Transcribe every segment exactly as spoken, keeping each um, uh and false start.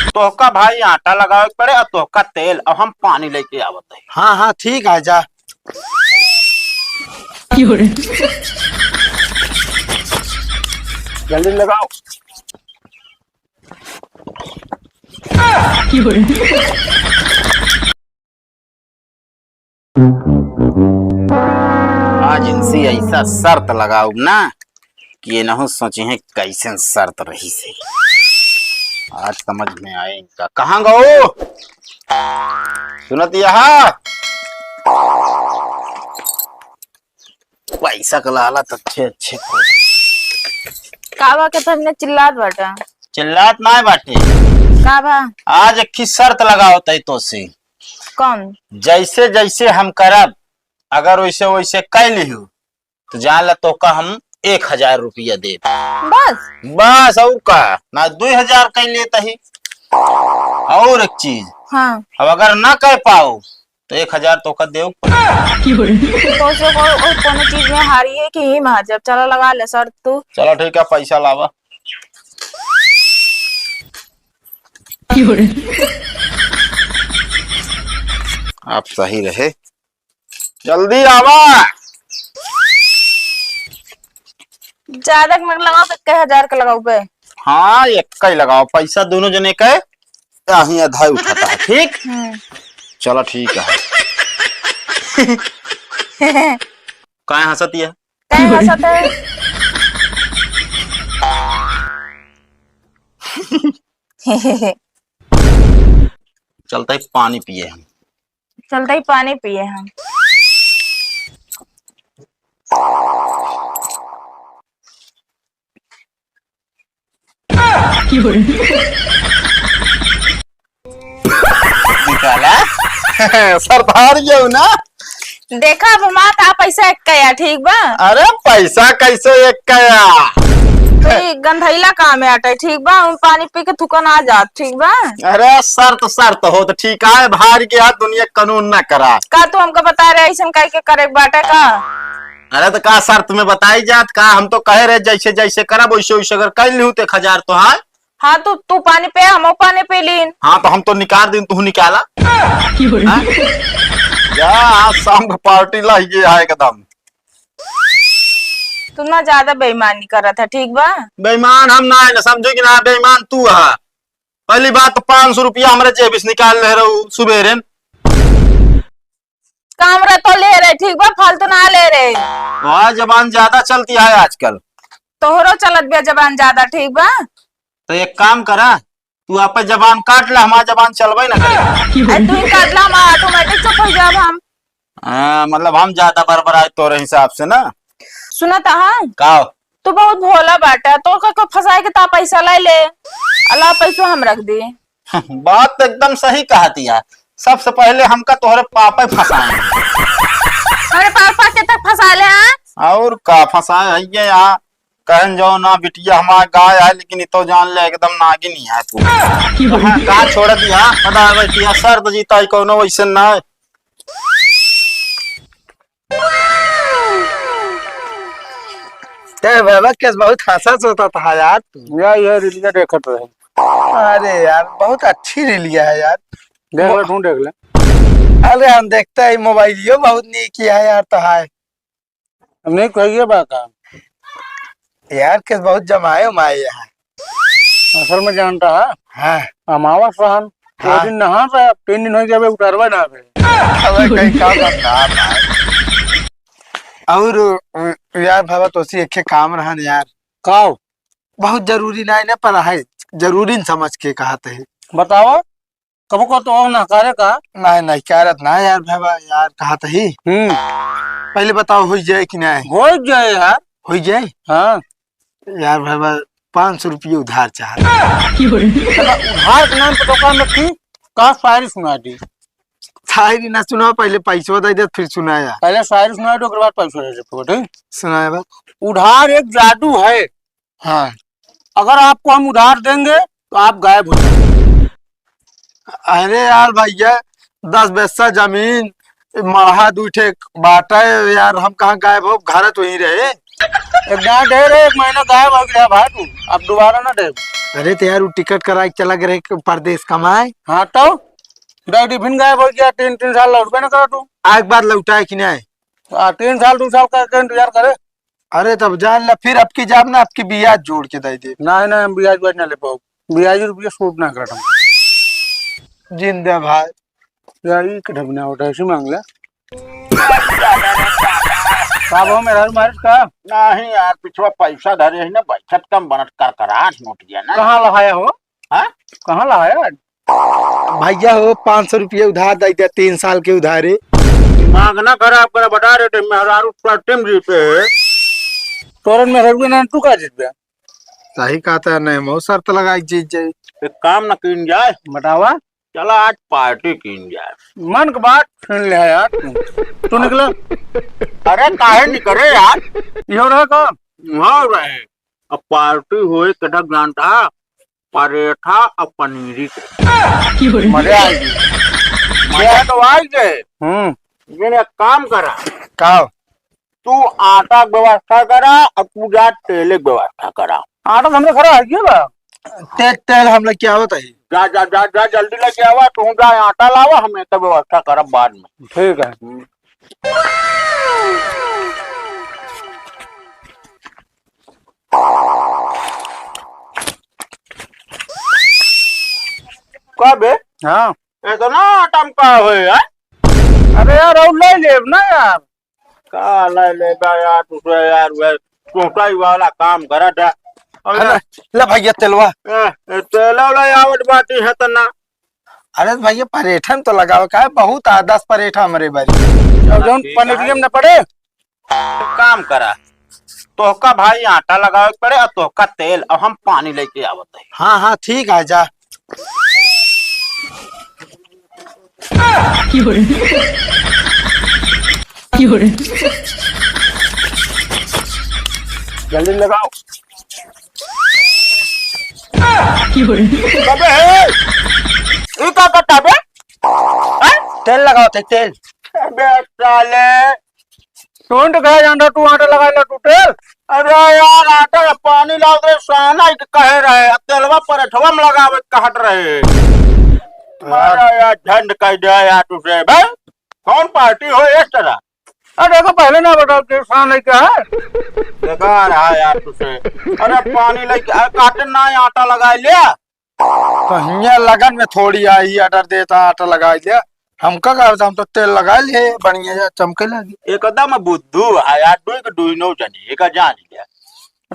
तोहका भाई आटा लगावे के पड़े और तोहका तेल, और हम पानी लेके आवत है। हाँ, हाँ, ठीक है, जा। जल्दी लगाओ। आज इनसे ऐसा शर्त लगाउब ना कि ये नहु सोचिहैं कैसन शर्त रहिस है। आज समझ में आए इनका। कहाँ गो? सुनत यहा? पैसा का लालच अच्छे अच्छे को। का बा के तुमने चिल्लात बाटा? चिल्लात नाय बाटे। का बा? आज एक ठे शर्त लगावत है तोसे। कौन? जैसे जैसे हम करब, अगर वैसे वैसे कह लिहू, तो जान ला तोका हम एक हजार रुपया देब। बस? बस, और का? ना दुई हजार कह लेता ही। और एक चीज, हाँ। अब अगर ना कह पाओ, तो एक हजार तोका देव। तो से को, को, कोनो चीज में हारी है कि ही में हार जाब? चला लगा ले शर्त तू। चला ठीक है, पैसा लावा। आप सही रहे, जल्दी आवा। ज्यादा के मत लगाओ, तो एक हजार के लगाओ बे। हाँ, एक का ही लगाओ, पैसा दोनों जने का है, यहीं आधा ही उठाता है, ठीक? हम्म। चलो ठीक है। काहे हंसती है? काहे हंसत है? चलता है पानी पिए हम। चलता ही पानी पिए हम। निकाला। सरदार ये हो ना? देखा, अब हमार का पैसा एक का या, ठीक बा? अरे, पैसा कैसे एक का या? तो ये गंधैला काम है आटे, ठीक बा? हम पानी पी के थुकन आ जात, ठीक बा? अरे, शर्त, शर्त हो तो ठीक है, भार के हाथ दुनिया कानून ना करा। का तू हमका बता रहे, ऐसन काहे के करे के बाटे का? अरे, तो का शर्त में बताई जात का? हम तो कहे रहे, जैसे, जैसे करब, वैसे, वैसे अगर कर लिहू, तो एक हजार तो है। हाँ, तू, तू पानी पे, हम पानी पी लीन। हाँ, तो हम तो निकाल दिन, तू निकाला। हाँ? जा, आज शाम को पार्टी लाइए यहाँ एकदम। तू ना ज्यादा बेईमानी करत है, ठीक बा? बेईमान हम ना है ना, समझो कि ना, बेईमान तू है। पहली बात तो पाँच सौ रुपया हमरे जेब से निकाल ले रहू सुबेरे। काम रहे तो ले रहे, ठीक बा, फालतू ना ले रहे। वाह, जबान ज्यादा चलती है आजकल। तोहरो चलत बे जबान ज्यादा, ठीक बा? तो एक काम करा, तू आपे जबान काट ला, हमार जबान चलबे ना करे। अरे तू ही काट ला, हम automatic चुप हो जाब हम। हाँ, मतलब हम ज्यादा बरबराए तोरे हिसाब से ना। सुनत हा? का? तू बहुत भोला बाटा, तोर का को फंसाए के ता पैसा ले ले, अला पैसो हम रख दी। बात तो एकदम सही कहत या। सबसे पहले हमका तोहरे पापे फंसाए। अरे पापा के तक फंसा ले, हाँ? और का फंसाए है ये यहाँ? कहन जाओ ना बिटिया हमार गाय है, लेकिन इतो जान ले एकदम नागिन ही है तू। हाँ, का छोड़ दिया? पता है बिटिया, शर्त जीता ही कोनो वैसे ना है। ए बाबा, केस बहुत हंसा सोता था यार तू। या, ये रीलिया देखत रहे। अरे यार, बहुत अच्छी रीलिया है यार। देख ले, तू देख ले। अरे हम देखते हैं, मोबाइलियो बहुत नीक है यार, तो है। नहीं कहिए बा का? यार, केस बहुत जमाए उमाए है। असल में जानता है? हाँ। अमावस रहन, हाँ। वो दिन नहा रहे, अब तीन दिन हो गए, उतरवा ना रहे। अबे कहीं का बता भाई। और, अ, यार बाबा, तोसी एक काम रहन यार। का? बहुत जरूरी ना है ना, पर है, जरूरी न समझ के कहत है। बताओ। कबो को तो और ना करे का? नहीं, नहीं, करत ना यार बाबा, यार कहत ही। हम्म। पहले बताओ, हो जाए कि नहीं? हो जाए यार। हो जाए? हाँ। यार बाबा, पाँच सौ रुपये उधार चाहत। चला, उधार के नाम पे दुकान में थी, का शायरी सुना दी? शायरी ना सुनाओ, पहले पैसवा दे दे, फिर सुनाया। पहले शायरी सुना दो, ओकर बाद पैसा दे दे, ठीक? सुनाया बा। उधार एक जादू है। हाँ। अगर आपको हम उधार देंगे, तो आप गायब हो जाएंगे। अरे यार भैया, दस बिस्सा जमीन, मड़हा दू ठे बाटे यार, हम कहाँ गायब हो, घर तो वहीं रहे। एक बार दे रहे, एक महीना गायब हो गया भाई तू, अब दोबारा ना दे। अरे तो यार, वो टिकट कराए के चला गए रहे परदेश कमाए। हाँ तो? डैडी फिर गायब हो गया, तीन, तीन साल लौटबे ना करा तू। आज के बाद लौटाए कि नहीं? आ, तीन साल, दो साल का, का इंतजार करे। अरे तब जान ला, फिर अब की जाब ना, अब की बियाज जोड़ के दे दे। नहीं, नहीं, हम बियाज, बियाज ना ले पाओ। बियाज रुपया सूट ना करत हम। जिंदा भाई। यार, ई के ढबना उठा, ऐसे मांग ले। का भाव में रहल मारिस का? नहीं यार, पिछवा पैसा धरे है ना, बचत कम बनत, करकराट नोट गया ना। कहाँ लहाया हो? हाँ? कहाँ लहाया? भैया हो, पाँच सौ रुपया उधार दे दे, तीन साल के उधारे। दिमाग ना खराब करे, बता रहे थे, मेहरारू पूरा टीम जीते है। तोरन मेहरारू के ना तू का जीतबे? सही कहता है, नहीं, मऊ शर्त लगाई जीत जाई। एक काम ना कीन जाए। बतावा। चला आज पार्टी कीन जाए। मन के बात छीन ले यार तू। तू निकला। अरे काहे निकले यार? इहो रहे का? हाँ रहे। अब पार्टी होए कटक जानता, परेठा और पनीरी के। मजा आएगी। मजा तो आएगी। हम्म। लेकिन एक काम करा। का? तू आटा के व्यवस्था करा और तू जा तेल के व्यवस्था करा। आटा तो हमरे घर है, ये बा। ते-, तेल हम लेके आवत है। जा, जा, जा, जा, जल्दी लेके आवा, तू जा आटा लावा, हम एक व्यवस्था करब बाद में। ठीक है। हम्म। का बे? हाँ। इतना आटा में का होए यार? अरे यार, और ले लेब ना यार। का ले लेबा यार, दूसरा यार, वह चौटाई वाला काम करत है। और अरे, ले भैया तेलवा। ए, ए, तेलवा ले आवत बाटी है त ना। अरे भैया, परेठन तो लगावे का है, बहुत आ, दस परेठा हमरे बारी। अब जौन ठीक है। पनीरियम न पड़े। काम करा, तोहका भाई आटा लगावे के पड़े और तोहका तेल, और हम पानी लेके आवत है। हाँ, हाँ, ठीक है, जा। जल्दी लगाओ। अबे, हे! ई का करता बे? हैं? तेल लगाओ थे, तेल। अबे साले, तू तो कहे जानता, तू आटा लगा ले, तू तेल। अरे यार, आटा का पानी लाओ रे, साना ही कहे रहे, अब तेलवा परेठवा में लगावे कहत रहे। मारा यार, झंड कह दे यार तुझे, बे। कौन पार्टी हो इस तरह? अरे देखो, पहले ना बताओ कि साना ही क्या है? बेकार है यार तुझे। अरे पानी लेके, अरे काटे ना, आटा लगा लिया। तो हियाँ लगन में थोड़ी आई, आटा देता, आटा लगा दिया। हमका का होता, हम तो तेल लगा लिए, बढ़िया जा, चमके लगी। एकदम बुद्धू है यार, दुई के दुई नौ जने, एका जान लिया।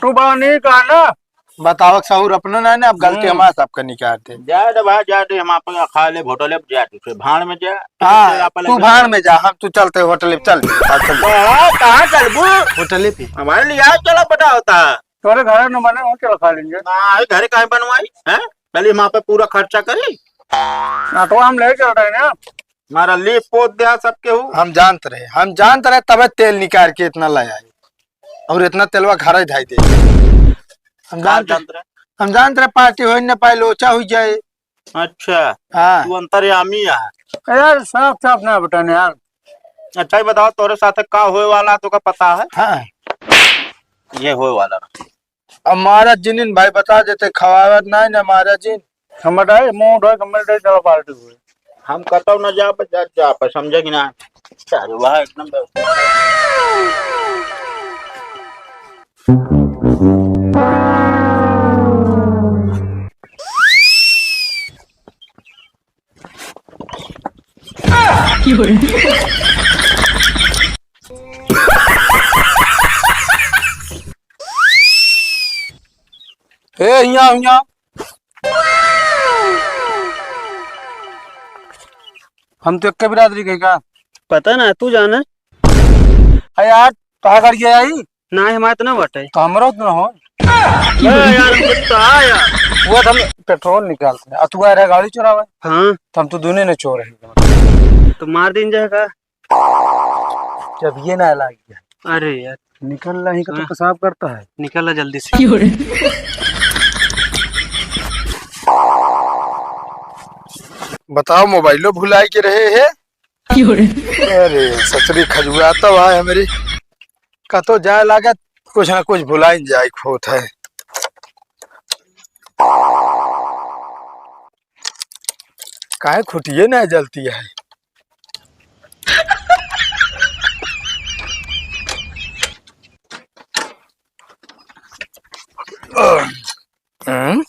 तू बड़ा नीक है ना। बतावक सहूर अपना ना, ना, अब गलती हम्म। हमारा सबका निकालते। जा दे भाई, जा दे, हम आपन खा ले, होटल में जा, तू से भाड़ में जा। हाँ, तू भाड़ में जा, हम तू चलते होटल में, चल, चल, चल। कहाँ, कहाँ चलबू? होटल पे। हमारे लिए आज चला पता होता है। तोरे घर न बने, वहाँ चला खा लेंगे। हाँ, घरे काहे बनवाई? हैं? चलिए, वहाँ पे पूरा खर्चा करी। हाँ, तो हम ले चल रहे हैं ना। हमारा लीप पोत दिया सबके हु। हम जानत रहे, हम जानत रहे, तबे तेल निकाल के इतना ले आए। और इतना तेलवा घर ही धाई दे। हम का जानत जानत रहे? हम जानत रहे, पार्टी हो न पाए, लोचा हो जाए। अच्छा, हाँ। तू अंतर्यामी है। यार, साफ साफ ना बताने यार। अच्छा, ये बताओ, तोरे साथे का होए वाला, तोका पता है? हाँ। ये होए वाला। अब महाराज जिनिन भाई बता देते, खवावत नहीं ना महाराज जी। हम बताए, मुंह उठाए, कमल दे, चलो पार्टी हुई। हम कतौ न जा, जा, जा, पर समझे कि ना? अरे वाह, एक नंबर। ए, हियाँ, हियाँ। हम तो एक बिरादरी के का? पता ना, तू जाना। अरे यार, कहाँ कर गया आई? ना, हमारे तो ना बटे। तो हमरो तो ना हो। ए यार, कुत्ता आया। वो तो हम पेट्रोल निकालते हैं। आ, तू आ रहा गाड़ी चुरावे? हाँ। तो हम तो दोनों ने चोर हैं। तो मार दिन जाएगा। जब ये ना लाग गया। अरे यार। निकल रहा है, तो हाँ। पेशाब करता है। निकल रहा जल्दी से। बताओ, मोबाइलो भुलाई के रहे हैं। अरे, ससुरी खजुआ तो है हमारी। कतो जाए लागत, कुछ ना कुछ भुलाई जाए होत है। काहे खुटिये ना जलती है? हम्म?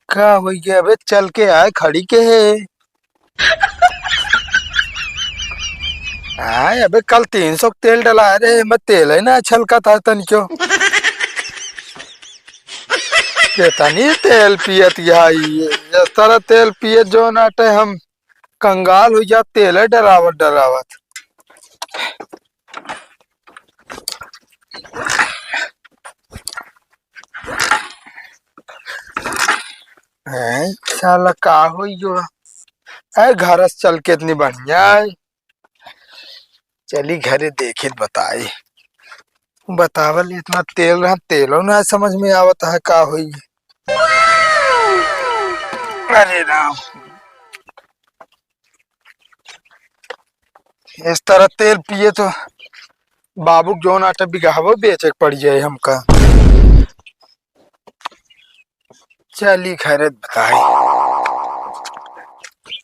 का होइ गया अबे? चल के आए, खड़ी के है। आए अबे, कल तीन सौ के तेल डलाए रहे, मैं तेल ही ना छलकत है तनिको। केतनी तेल पियत है ई, इस तरह तेल पियत जो नाटे हम कंगाल होइ जा, तेल है डरावत डरावत। हैं, साला का होई जो? ए, घर से चल के इतनी बढ़िया है। चली घरे देखित बताई। बतावल इतना तेल रहा, तेलो ना समझ में आवत है का होई। अरे राम, इस तरह तेल पिए तो बाबू के जौन आटा बिगहबो बेचे के पड़ जाए हमका। चली खैरत बताई।